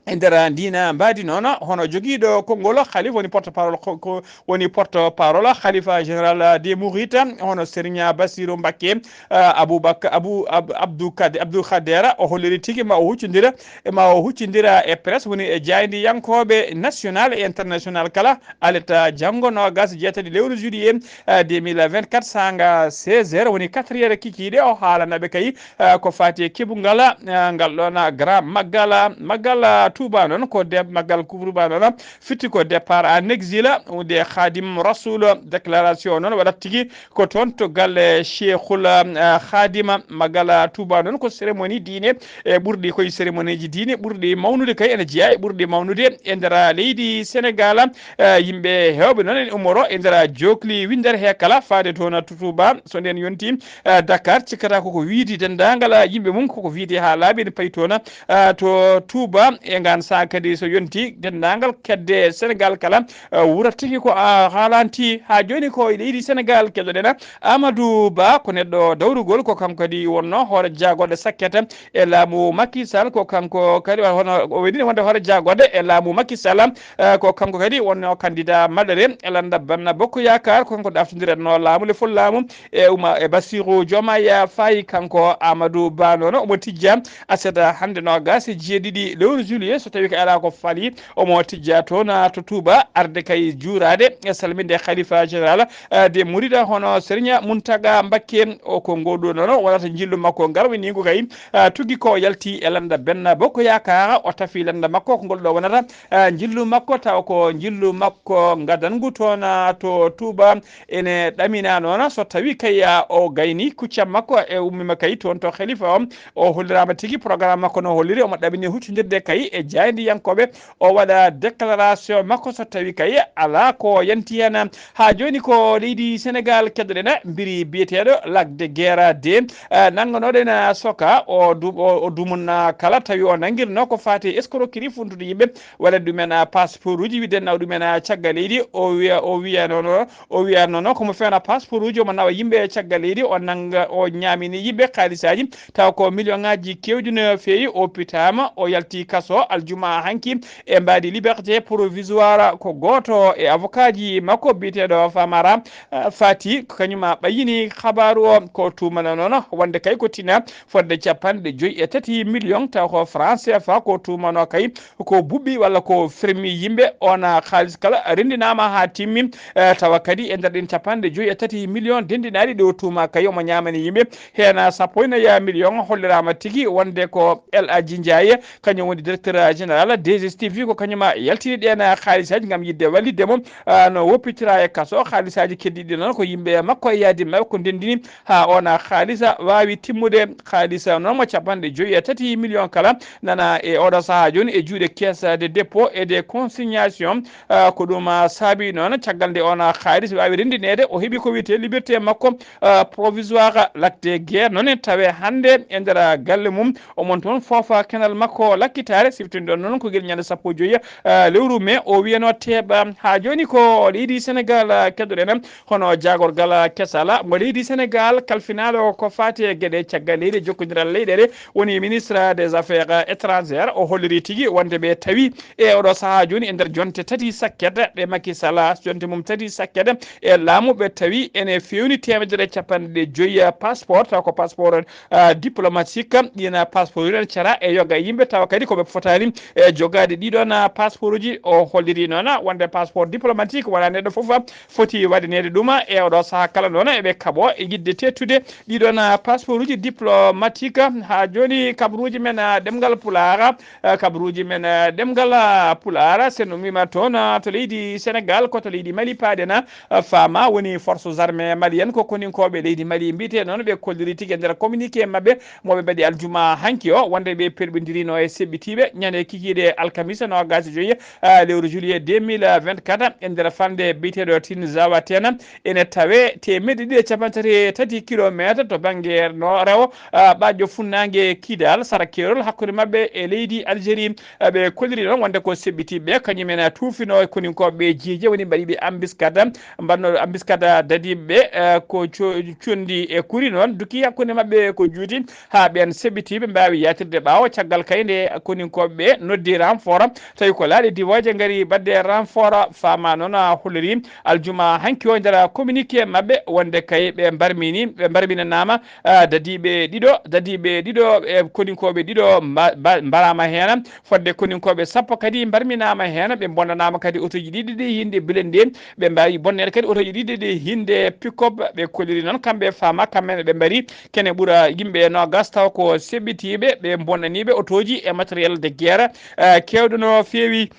e nder diina mbaadi noon, hono jogiiɗo konngol khalifa woni porte parole, ko, ko woni porte parole khalifa général des Mourides, hono Serigne Bassirou Mbacké, ah, Aboubacar, Abou, Ab-, Abdou Kad-, Abdou Khadera, o holliri tigi ma o huccondira, e ma o huccondira e presse woni e jaayndiyankooɓe national e international kala, alet, ah, janngo noogas e jeetati lewru juillet, ah, deux mille vingt-quatre, saanga seize heures, woni quatre heures kikiiɗe, o haalana ɓe kay, ah, ko faati e keɓungal, ah, ngal ɗoon, ah, grand maggal, ah, maggal, ah, Touba noon, ko de-, maggal Touba noon, fitti ko départ en exil, wonde Khadim Rasoul, déclaration noon waɗat tigi ko toon to galle Cheikhul, ah, Khadima, maggal, ah, Touba noon ko cérémonie diine, e ɓurɗi koye cérémonieji diine, ɓurɗi mawnude kay ene jeyaa e ɓurɗi mawnude e nder leydi Senegaal. Eh, yimɓe heewɓe noon ene ummoro e nder jookli winndere he kala faade toon to Touba. So ndeen yonti, eh, Dakar cikkata koko wiidi denndaangal, eh, yimɓe mum koko wiidi haa laaɓi ene payi toon, eh, to Touba. E ngaan saha kadi so yonti denndaangal kedde Senegaal kala, eh, wurat tigi ko a haalanti haa jooni ko e leydi Senegaal. Keɗoɗen Amadou Ba ko neɗɗo dawrugol, ko kanko kadi wonno hoore jaagorɗe sakkete e laamu Macky Sall, ko kanko kadi hono o weɗino wonde hoore jaagorɗe e laamu Macky Sall, eh, ko kanko kadi wonno candidat maɗere e lannda Benno Bokk Yaakaar, ko kanko ɗaftondiranno laamu, lefol laamu e uma e Bassirou Diomaye Faye. Kanko Amadou Ba noon omo tijja aset hannde noogas e jeeɗiɗi lewru juillet, so tawi ko alaa ko faali omo tijja toon to Touba arde kay juuraade e salminde Khalifa Général, eh, de Mouride hono Serigne Mountaga Mbacké. O ko ngol ɗo noon wonata njillu makko ngal woni ngu kay, eh, tuggi ko yalti e lannda Benno Bokk Yaakaar, o tafi lannda makko ko ngol ɗo wonata, eh, njillu makko, tawa ko njillu makko ngadangu toon, eh, to Touba. Ene ɗamina noon so tawi kay, eh, o gayni kuccam makko e ummima kay toon to Khalifa o, o holliraama tigi programme makko no holliri, omo ɗamini huccondirde kay e jaayndiyankooɓe, o waɗa déclaration makko so tawi kay alaa ko yanti heen. Haa jooni ko leydi Senegaal keɗoɗen mbiri biyeteeɗo Lac de Guiers deux, eh, nannganooɗo ene soka o du-, o, o dumunna kala tawi o nanngirno ko faati e escroquerie funtude yimɓe, waɗa ɗumen, ah, passeport uji, wiɗen nawa ɗumen, ah, caggal leydi. O wiya, o wiya noon, o wiya noon ko mo fewna passeport uji, omo nawa yimɓe caggal leydi, o nannga, o ñaamini yimɓe kaalisaaji, taw ko million ŋaaji keewɗi no feewi, o pitaama, o yalti kaso, Aljuma hanki e mbaadi liberté provisoire, ko gooto e avocat ji makko biyeteeɗo Famara, eh, Fati, ko kañum ɓayyini kabaaru o. Ko tuumana noon wonde kay ko tina fodde capanɗe joyi e tati million, taw ko franc C F A ko tuumano kay ko buɓɓi walla ko fermi yimɓe. On, ah, kaalis kala renndinaama haa timmi, eh, tawa kadi e nder ɗin capanɗe joyi e tati million denndinaaɗi ɗo tuuma kay omo ñaamani yimɓe. Heen sappo e nayi million holliraama tigi wonde ko El Hadji Ndiaye, kañum woni directeur général D S T V, ko kañum yaltini ɗeen kaalisaaji ngam yiɗde wallitde mo, ah, no woppitira e kaso. Kaalisaaji keddiiɗi noon ko yimɓe makko e yaadi maɓɓe ko ndenndini haa on kaalisa waawi timmude. Kaalisa noon mo capanɗe joyi e tati million kala nana e oɗo sahaa jooni e juuɗe Caisse de dépôt et de consignation. Ah, ko ɗum, ah, saabi noon caggal nde on, ah, kaalis waawi renndineede, o heɓi ko wiyetee liberté makko, ah, provisoire. L'acte de guerre noon en tawe hannde e nder, ah, galle mum. Omon toon foofa kenal makko lakkitaare, siftinɗon noon ko gila ñande sappo e joyi, ah, lewru mai o wiyano teeɓa. Haa jooni ko leydi Senegal, ah, keddoɗen hono jaagorgal, ah, kesal mo leydi Senegal kalfinaaɗo ko faati e geɗe caggal leydi e jokkondiral leyɗeele woni ministre des affaires étrangères. O holliri tigi wonde ɓe tawi e oɗo sahaa jooni e nder jonte tati sakket ɗe Macky Sall, jonte mum tati sakket e laamu, ɓe tawi ene fewni teemedere e capanɗe joyi passeport, taw ko passeport, ah, diplomatique. Ɗiin passeport ene cara e yoga yimɓe, tawa kadi ko ɓe fotaani e jogaade ɗiɗon, ah, passeport uji. O holliri noon wonde passeport diplomatique wonaa neɗɗo fof foti waɗaneede ɗum e oɗo sahaa kala noon eɓe kaɓo e yiɗde teettude ɗiɗon, ah, passeport uji diplomatique. Haa jooni kabaruuji men, ah, ɗemngal Pulaar, ah, kabaruuji men, ah, ɗemngal, ah, Pulaar, so en ummiima toon, ah, to leydi Senegal, ko to leydi Mali paaɗen, ah, faama woni forces armées maliennes, ko koninkooɓe leydi Mali mbiyetee noon, ɓe kolliri tigi e nder communiqué maɓɓe mo ɓe mbaɗi aljuma hanki o wonde ɓe perɓindirino e seɓɓitiiɓe ñande kikiiɗe alkamisa noogaas e joyi, ah, lewru juillet deux mille vingt-quatre e nder falnde biyeteeɗo Tin Zawaten. Ene tawe teemedde ɗiɗi e capanɗe tati e tati kilometre to bannge no rewo, ah, ɓaajo funnaange Kidal, sara keerol hakkunde maɓɓe e leydi Algérie. Ah, ɓe kolliri noon wonde ko seɓɓitiiɓe, kañum en tuufino e koninkooɓe jiije woni mbaɗiiɓe ambiskada, mbanno ambiskada dadiiɓe, ah, ko co-, conndi e kuri noon, duki hakkunde maɓɓe ko juuti haa ɓeen seɓɓitiiɓe mbaawi yaatirde ɓaawo. Caggal kay nde koninkooɓe ɓe noddi renfort, tawi ko laaɗe diwooje ngari mbaɗde renfort, faama noon, ah, holliri aljuma hanki o nder communiqué maɓɓe wonde kay ɓe mbarmini, ɓe mbarminanaama, ah, dadiiɓe ɗiɗo, dadiiɓe ɗiɗo e koninkooɓe ɗiɗo mba-, mba-, mbaraama heen. Fodde koninkooɓe sappo kadi mbarminaama heen, ɓe mbonnanaama kadi otoji ɗiɗi ɗi hinde blindé, ɓe mbaawi bonneede kadi otoji ɗiɗi ɗi hinde pick-up. Ɓe kolliri noon kamɓe faama, kamɓe ne ɓe mbari kene ɓura yimɓe noogaas, taw ko seɓɓitiiɓe, ɓe mbonnaniiɓe otoji e matériel de guerre, eh, keewɗo no feewi.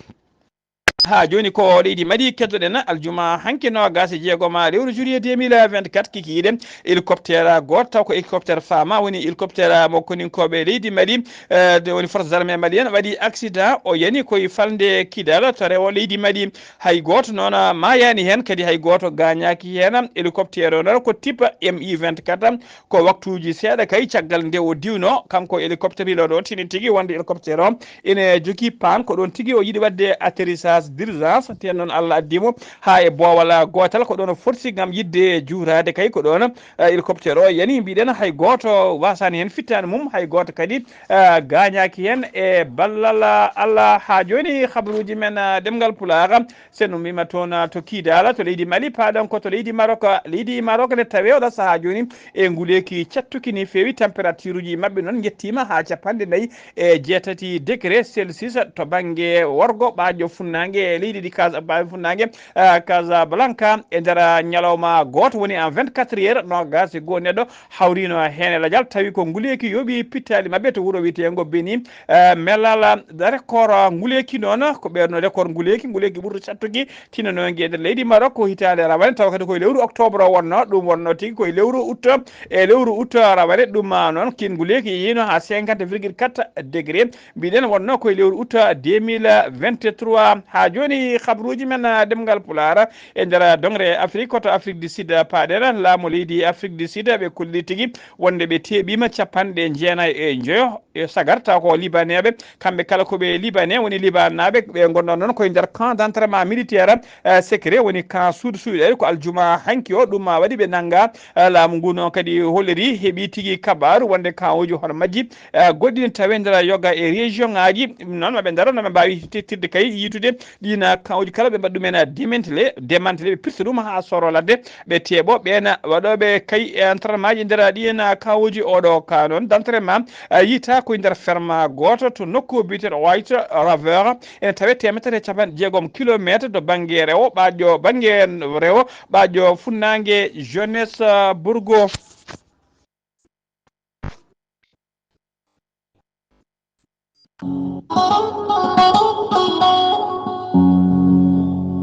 Haa jooni ko leydi Mali keddoɗen aljuma hanki noogaas e jeegom lewru juillet deux mille vingt-quatre kikiiɗe hélicoptère gooto, taw ko hélicoptère faama woni hélicoptère mo koninkooɓe leydi Mali, eh, de woni forces armées maliennes waɗi accident, o yani koye falnde Kidal to rewo leydi Mali. Hay gooto noon maayaani heen, kadi hay gooto gaañaaki heen. Hélicoptère o noon ko type M I vingt-quatre, ko waktuuji seeɗa kay caggal nde o diwno, kanko hélicoptère pilote o tini tigi wonde hélicoptère o ene jogii paan, ko ɗoon tigi o yiɗi waɗde atterrissage d'urgence, nden noon Allah addi mo haa e boowal gootal, ko ɗoon o foti ngam yiɗde juuraade kay, ko ɗoon, eh, hélicoptère o yani, mbiɗen hay gooto wasaani heen fittaandu mum, hay gooto kadi, eh, gaañaaki heen e ballal Allah. Haa jooni habaruuji men, eh, ɗemngal Pulaar, so en ummiima toon, ah, to Kidal, to leydi Mali, paaɗen ko to leydi Maroc. Leydi Maroc ne tawee oɗo sahaa jooni e nguleeki cattuki ni feewi, température uji maɓɓe noon njettiima haa capanɗe nayi e jeetati degré Celsius to bannge worgo, ɓaajo funnaange e leydi ndi Cas-, ɓaajo funnaange, ah, Casablanca. E nder ñalawma gooto woni en vingt-quatre heures, noogaas e goo neɗɗo hawriino heen e lajal, tawi ko nguleeki yooɓi pittaali maɓɓe to wuro wiyeteengo Beni, eh, Melala. Record nguleeki noon, ko ɓeerno record nguleeki, nguleeki ɓurɗo cattuki tinanooge e nder leydi Maroc ko hitaande rawane, tawa kadi koye lewru octobre o wonnoo, ɗum wonnoo tigi koye lewru août, e lewru août rawane, ɗum, ah, noon kiin nguleeki yiino haa cinquante virgule quatre degré. Mbiɗen wonnoo koye lewru août deux mille vingt-trois haa Jooni, habruuji men, ah, ɗemngal Pulaar e nder doŋre Afrik, ko to Afrik du Sud, ah, paaɗen. Laamu leydi Afrik du Sud, ɓe kolli tigi wonde ɓe teeɓiima capanɗe jeenayi e njoyo e sagar, taw ko Libaneeɓe. Kamɓe kala ko ɓe Libanee, woni Libanaaɓe, ɓe ngonno noon koye nder camp d'entraînement militaire, eh, secret, woni camp suudu suuɗeɗe, ko aljuma hanki o. Ɗum ma waɗi ɓe nannga, eh, laamu ngu noon kadi holliri, heɓi tigi kabaaru wonde camp uji hono majji, eh, goɗɗi ne tawe nder yoga e région ŋaaji. Ɗum noon maɓe ndaro no ɓe mbaawi tirtirde kay yiitude ɗiin camp uji kala, ɓe mbaɗa ɗumen démantelé, démantelé, ɓe pirta ɗum haa soro ladde, ɓe teeɓo ɓeen waɗooɓe kay entraînement ji nder ɗiin camp uji. Oɗo ka noon d'entraînement, eh, yiytaa koye nder ferme gooto to nokku biyeteeɗo White River, ene tawe teemedere e capanɗe jeegom kilometre to bannge rewo, ɓaajo bannge rewo, ɓaajo funnaange Johannesburgo.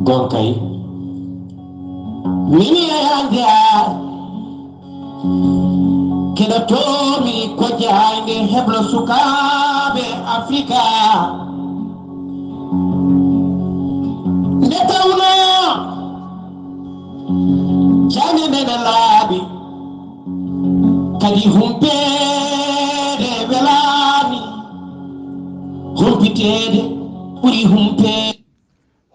Gonkay. Mini e hande ar. Keɗotomi ko jayde heblo sukaaɓe Afrika. Nde tawno jande nde ne laaɓi. Kadi humpeede welaani, humpiteede ɓuri humpeede.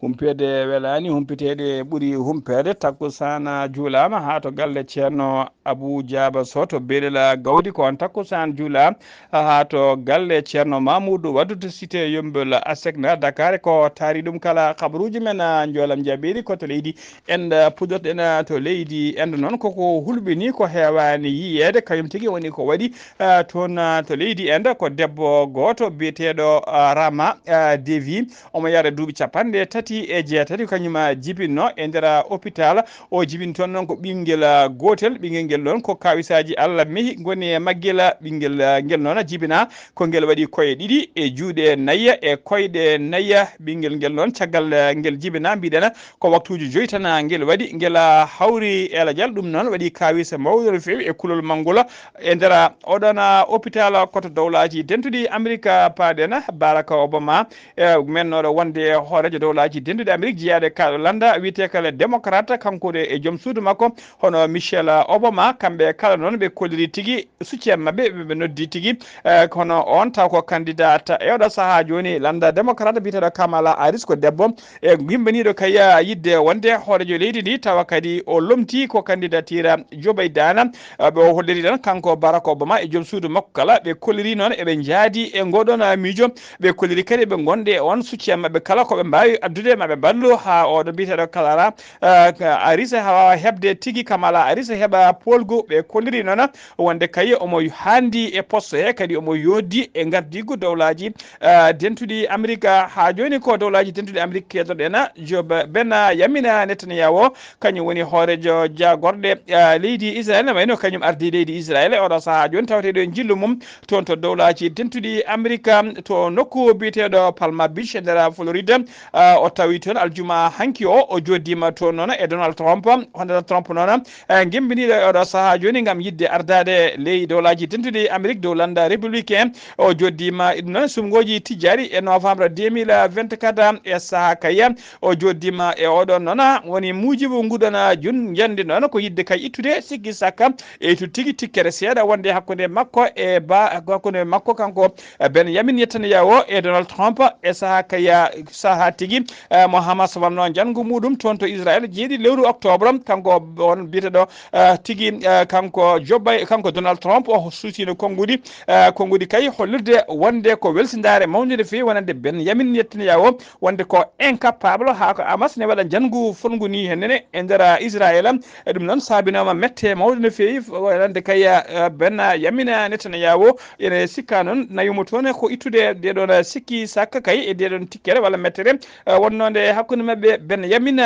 Humpeede welaani, humpiteede ɓuri humpeede. Takkusaan juulaama haa to galle Ceerno Abuu Jaaba Soh to Beelel Gawdi. Ko oon takkusaan juulaa haa to galle Ceerno Mamuudu Waddu to cité Yommbol Asecna Dakar. Ko taari ɗum kala kabaruuji men, ah, njoolam jabiiɗi ko to leydi Inde puɗɗorɗen to leydi Inde noon koko hulɓini ko heewaani yiyeede, kañum tigi woni ko waɗi, ah, toon, ah, to leydi Inde. Ko debbo gooto biyeteeɗo, ah, Rama, ah, Devi, omo yahra duuɓi capanɗe tati e jeetati, ko kañum, ah, jibinno e nder, ah, hôpital. O jibini toon noon ko ɓinngel, ah, gootel, ɓinngel ngel noon ko kaawisaaji Allah mehi ngoni e maggel. Ɓinngel, ah, ngel noon jibina ko ngel waɗi koye ɗiɗi e juuɗe nayi e koyɗe nayi. Ɓinngel ngel noon caggal, eh, ngel jibina, mbiɗen ko waktuuji joyi tan, ah, ngel waɗi, ngel, ah, hawri e lajal. Ɗum noon waɗi kaawisa mawɗo no feewi e kulol manngol e nder, ah, oɗon, ah, hôpital ko to dowlaaji dentuɗi Amerik, ah, paaɗen. Barack Obama, eh, mennoɗo wonde hooreejo dowlaaji dentuɗi Amerik, jeyaaɗo e kaaɗo lannda, wiyetee kala démocrate, kanko e joom suudu makko, hono Michelle Obama, kamɓe kala noon ɓe kolliri tigi soutien maɓɓe, ɓe, ɓe noddi tigi, eh, kono on taw ko candidat e oɗo sahaa jooni lannda démocrate biyeteeɗo Kamala Harris, ko debbo e yimɓe niiɗo kay, ah, yiɗde wonde hooreejo leydi ndi, tawa kadi o lomtii ko candidature Joe Biden, ah, ɓe o holliri tan kanko Barack Obama e joom suudu makko kala, ɓe kolliri noon eɓe njaadi e ngoɗon, ah, miijo, ɓe kolliri kadi ɓe ngonde e on soutien maɓɓe kala ko ɓe mbaawi addude maɓe mballu haa oɗo biyeteeɗo Kamala, ah, Harris haa waawa heɓde tigi Kamala Harris heɓa poolgu. Ɓe kolliri noon wonde kay omo haandi e poste he, kadi omo yooɗi e ngardiigu dowlaaji, ah, dentuɗi Amerik. Haa jooni ko dowlaaji dentuɗi Amerik keedorɗen, Joe Ba-, Benyamin Netanyahu, kañum woni hooreejo jaagorɗe, ah, leydi Israel, ne wayno kañum ardii leydi Israel e oɗo sahaa jooni, tawteeɗo e njillu mum toon to dowlaaji dentuɗi Amerik, to nokku biyeteeɗo Palm Beach e nder Florida. Ah, o tawi toon aljuma hanki o, o jooɗiima toon noon e Donald Trump. Hono Donald Trump noon, eh, gembiniiɗo e oɗo sahaa jooni ngam yiɗde ardaade ley dowlaaji dentuɗi Amerik dow lannda républicain. O jooɗiima ɗum noon sumngooji tijjaaɗi e novembre deux mille vingt-quatre e sahaa kay o jooɗiima e oɗo noon woni muujibu nguɗon jun njandi noon ko yiɗde kay ittude sikki sakka e ittude tigi tikkere seeɗa wonde hakkunde makko e ba, hakkunde makko kanko, eh, Benyamin Netanyahu e Donald Trump e sahaa kay, sahaa tigi, eh, mo Hamas wonno njanngu muɗum toon to Israel jeeɗi lewru octobre. Kanko on biyeteeɗo, eh, tigi, eh, kanko Joe Bi-, kanko Donald Trump o suusiino konnguɗi, eh, konnguɗi kay hollirde wonde ko welsindaare mawnde no feewi wonande Benyamin Netanyahu wonde ko incapable haa ko Hamas ne waɗa njanngu fonngu ni hennene e nder Israel. E ɗum noon saabinooma mette mawɗe no feewi, wonande kay, eh, Benyamin Netanyahu ene sikka noon na yumotoon ko ittude ɗeɗon sikki sakka kay e ɗeɗon tikkere walla mettere, eh, wonnode hakkunde maɓɓe Benyamin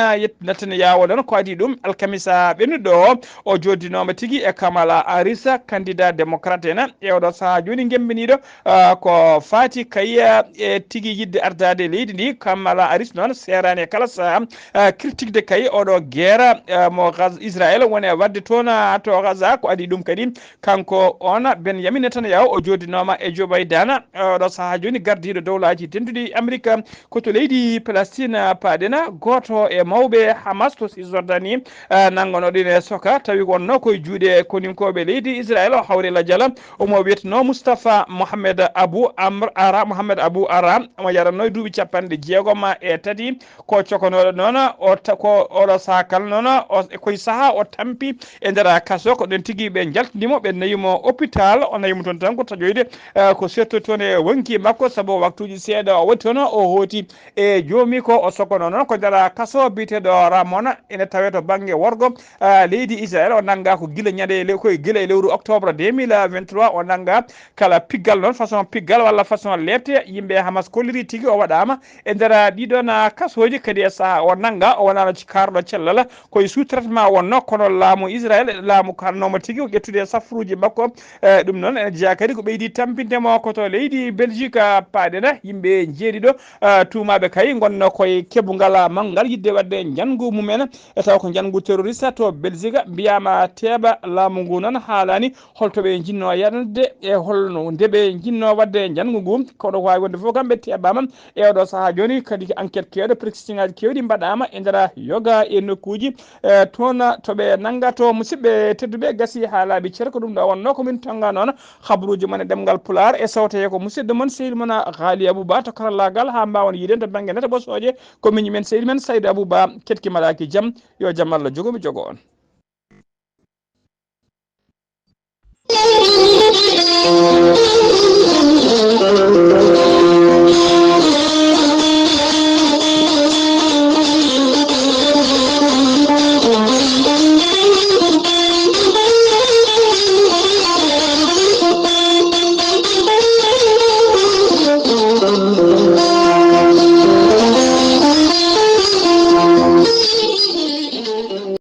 Netanyahu noon ko adii ɗum alkamisa ɓennuɗo o, o jooɗinooma tigi e Kamala Harris, candidat démocrate ena e oɗo sahaa jooni gembiniiɗo, ah, ko faati kay, ah, e tigi yiɗde ardaade leydi ndi. Kamala Harris noon seeraani e kala sahaa, ah, critiquede kay oɗo guerre, ah, mo Gaz-, Israel woni e waɗde toon, ah, to Gaza. Ko adii ɗum kadi kanko on Benyamin Netanyahu o jooɗinooma e Joe Biden, ah, oɗo sahaa jooni gardiiɗo dowlaaji dentuɗi Amerik ko to leydi Palestine. Ina paaɗena gooto e mawɓe Hamas to Cisjordanie, eh, nanngono ɗin e soka, tawi ko wonno koye juuɗe koninkooɓe leydi Israel, o hawri la jala, omo wiyeteno Mustafa Mohamed Abu Amr Ara, Mohamed Abu Ara, omo yaranno e duuɓi capanɗe jeegom e tati, ko cokanooɗo noon, o ta-, ko oɗo saha kala noon, o, koye saha o tampi e nder kaso, ko ɗon tigi ɓe njaltini mo, ɓe nawi mo hôpital, o nawi mo toon tan ko taƴoyde, eh, ko surtout toon e wonki makko, sabu waktuuji seeɗa o waɗi toon, o hooti e joomi ko o sokono noon ko nder kaso biyeteeɗo Ramona, ene tawee to bannge worgo, ah, leydi Israel. O nanngaa ko gila ñande le-, ko gila e lewru octobre deux mille vingt-trois, o nanngaa kala piggal noon, façon piggal walla façon leepte yimɓe Hamas kolliri tigi o waɗaama e nder ɗiɗon, ah, kasooji. Kadi e sahaa o nanngaa, o wonaano ci-, kaarɗo cellal, ko e sous-traitement wonno, kono laamu Israel, laamu kannoomo tigi ko ƴettude e safruuji makko. Eh, ɗum noon ene jeyaa kadi ko ɓeydi tampinde mo ko to leydi Belgique, ah, paaɗena yimɓe jeeɗiɗo, ah, tuumaaɓe kay ngonno koye keɓungal, ah, manngal yiɗde waɗde njanngu mumen. E taw ko njanngu terroriste to Belgique, mbiyaama teeɓa laamu ngu noon haalaani holto ɓe njinnoo yaɗande e holno nde ɓe njinnoo waɗde njanngu ngu. Kono ko waawi wonde fof kam ɓe teeɓaama e oɗo sahaa jooni. Kadi enquête keewɗo, perquisition ŋaaji keewɗi mbaɗaama e nder yoga e nokkuuji, eh, toon to ɓe nanngato. Musidɓe tedduɓe, gasi haa laaɓi cer, ko ɗum ɗo wonno ko min tonnga noon. Habruuji mon e ɗemngal Pulaar e sawtoye ko musidɗo mon, sehil mon, Haali Abou Ba to karallaagal, haa mbaawon yiiden to bannge nete ɓosooje. Ko miñi men, sehil men Saydu Abou Ba, keɗki maɗaaki jam, yo jam Allah jogo mi jogo on.